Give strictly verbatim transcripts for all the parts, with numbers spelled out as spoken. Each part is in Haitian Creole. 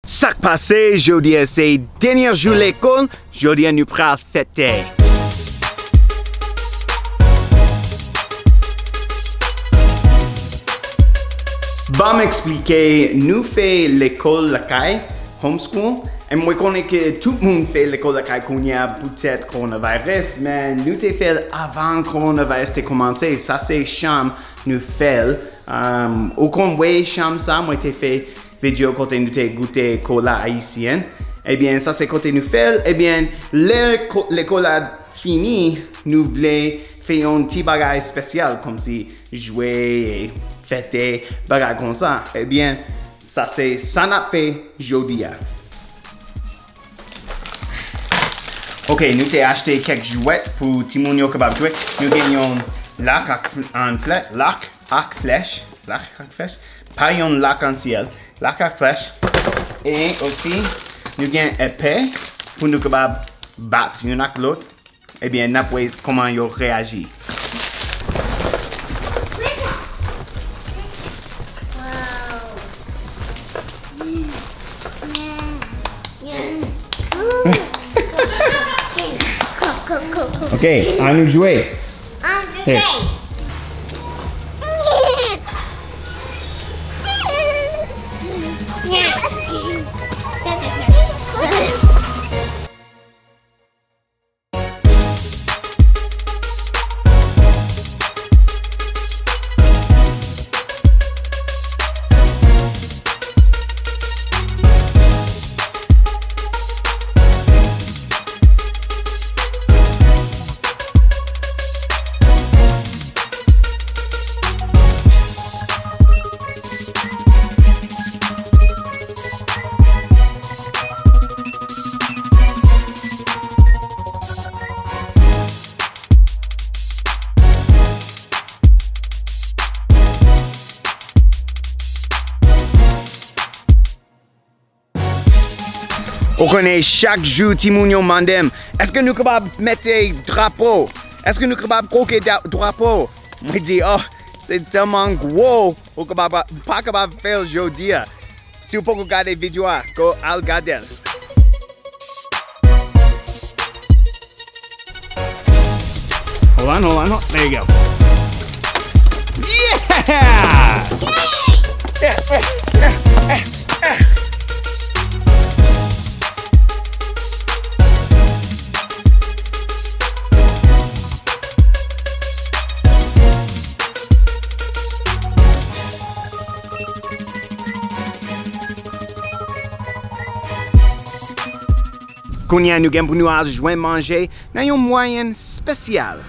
Sa k pase? Jodi a se dènye jou lekòl. Jodi a nou pral fete. Ban m eksplike, nou fè lekòl lakay, homeschool, e mwen konnen ke tout moun fè lekòl lakay kounye a poutèt coronavirus, men nou te fè l avan coronavirus te kòmanse. Sa se chanm nou fè l. Um, ou konn wè chanm sa, mwen te fè videyo kote nou te goute kola ayisyen. Ebyen, sa se kote nou fè l. Ebyen, lè ko-, lekòl la fini, nou vle fè yon ti bagay espesyal, kòmsi jwe, fete, bagay konsa. Ebyen, sa se sa n ap fè jodi a. Ok, nou te achte kèk jwèt pou timoun yo kapab jwe. Nou gen yon lak ak fl-, an flè-, lak ak flèch, lak ak flèch, pa yon lak an syèl, lak ak flèch. E osi, nou gen epe pou nou kapab bat youn ak lòt. Ebyen, n ap wè kòman yo reyaji. Ok, ann nou jwe. Hey. Ou konnen chak jou timoun yo mande m, "Èske nou kapab mete drapo? Èske nou kapab koke da-, drapo?" Mwen di, "Oh, se tèlman gwo, ou kapab, pa kapab fè l jodi a." Si w poko gade videyo a, go al gade l. Hold on, hold on, hold on. There you go. Yeah! Yeah, yeah, yeah, yeah, yeah. Kounye a, nou gen pou nou al jwenn manje nan yon mwayen espesyal.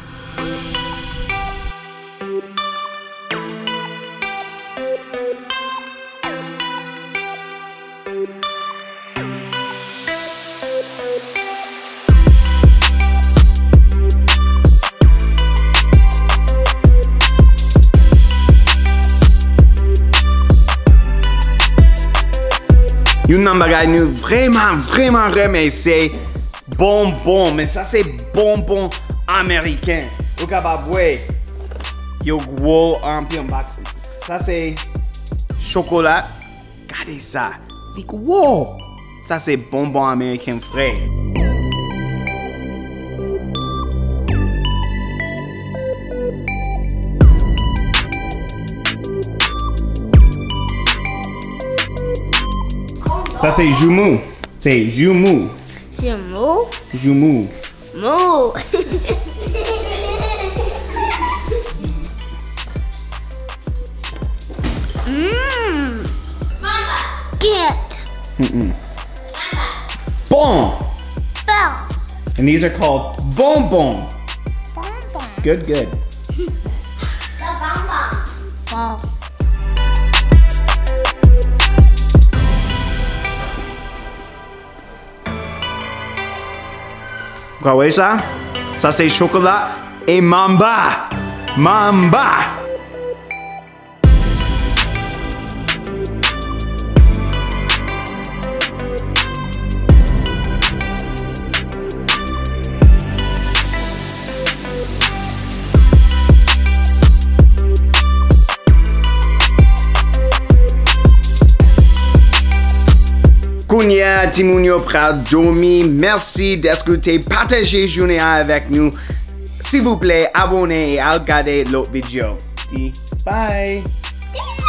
Youn nan bagay nou vrèman, vrèman renmen se bonbon. Men sa se bonbon ameriken. Ou kapab wè, yo gwo anpil. Sa se chokola. Gade sa, li gwo! Sa se bonbon ameriken frè. Sa se joumou. Se joumou. Joumou? Joumou. Mou. Mm. Kèt. Mm-mm. Bon. Bon. And these are called bonbon. Bonbon. Good, good. The bonbon. Bon. Ou ka wè sa? Sa se chokola e manba. Manba! Kounye a, timoun yo pral dòmi. Mèsi dèske w te pataje jounen an avèk nou. Silvouplè, abòne e al gade lòt videyo. Di bye!